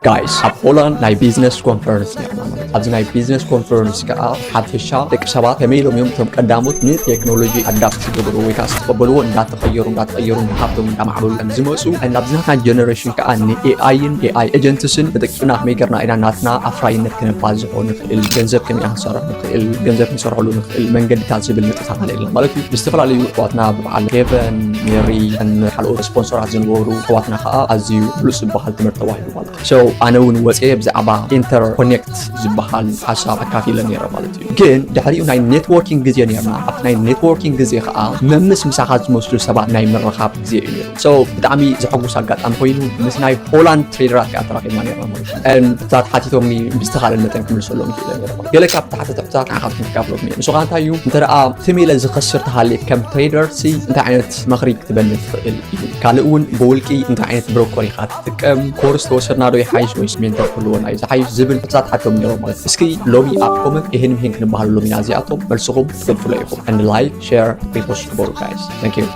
Guys, ኣብ ሆላንድ ናይ ቢዝነስ ኮንፈረንስ ነርና ማለት ኣብዚ ናይ ቢዝነስ ኮንፈረንስ ከዓ ሓፈሻ ደቂ ሰባት ከመይ ኢሎም እዮም እቶም ቀዳሞት ንቴክኖሎጂ ኣዳፕት ዝገብሩ ወይ ከዓ ዝተቀበልዎ እንዳተቀየሩ እንዳተቀየሩ ሃብቶም እንዳማዕበሉ ከም ዝመፁ ናብዚ ናትና ጀነሬሽን ከዓ ንኤኣይን ኤኣይ ኤጀንትስን ተጠቂምና ከመይ ገርና ኢና ናትና ኣፍራይነት ክነባዝሖ ንኽእል፣ ገንዘብ ከመይ ክንሰርሕ ንኽእል፣ ገንዘብ ክንሰርሐሉ ንኽእል መንገዲታት ዝብል ንጥታታት ኣለና ማለት እዩ። ዝተፈላለዩ ኣሕዋትና ብበዓል ኬቨን፣ ሜሪ፣ ካልኦት ስፖንሰራት ዝነበሩ ኣሕዋትና ከዓ ኣዝዩ ብሉፅ ዝበሃል ትምህርቲ ተዋሂቡ ማለት እዩ። ኣነ እውን ወፅየ ብዛዕባ ኢንተር ኮኔክት ዝበሃል ሓሳብ ኣካፊለ ነይረ ማለት እዩ። ግን ድሕሪኡ ናይ ኔትወርኪንግ ግዜ ነርና ኣብቲ ናይ ኔትወርኪንግ ግዜ ከዓ መምስ ምሳኻ ዝመስሉ ሰባት ናይ ምርኻብ ግዜ እዩ ነሩ። ብጣዕሚ ዘሐጉስ ኣጋጣሚ ኮይኑ ምስ ናይ ሆላንድ ትሬደራት ከዓ ተራኺብና ነርና ማለት እዩ። ሕታት ሓቲቶምኒ ብዝተኻለ መጠን ክምልሰሎም ይኽእለ ነረ። ገለ ካብ ተሓተተ ሕታት ንዓኻትኩም ክካፍለኩም እየ። ንሱ ከዓ እንታይ እዩ እንተ ደኣ ትም ኢለ ዝኸስር ተሃልየ ከም ትሬደር ሲ እንታይ ዓይነት መኽሪ ክትበኒ ትኽእል እዩ። ካልእ እውን ብውልቂ እንታይ ዓይነት ብሮኮር ኢኻ ትጥቀም፣ ኮርስ ተወሰድና ዶ ይሓይሽ ወይስ ሜንተር ክህልወና እዩ ዝሓይሽ ዝብል ሕታት ሓቶም ነሮም ማለት እስኪ ሎሚ ኣብ ኮመንት ይህን ምሂን ክንበሃለሎም ኢና እዚኣቶም መልስኹም ትፈልፍሎ ኢኹም። And like share repost ክበሩ guys. Thank you.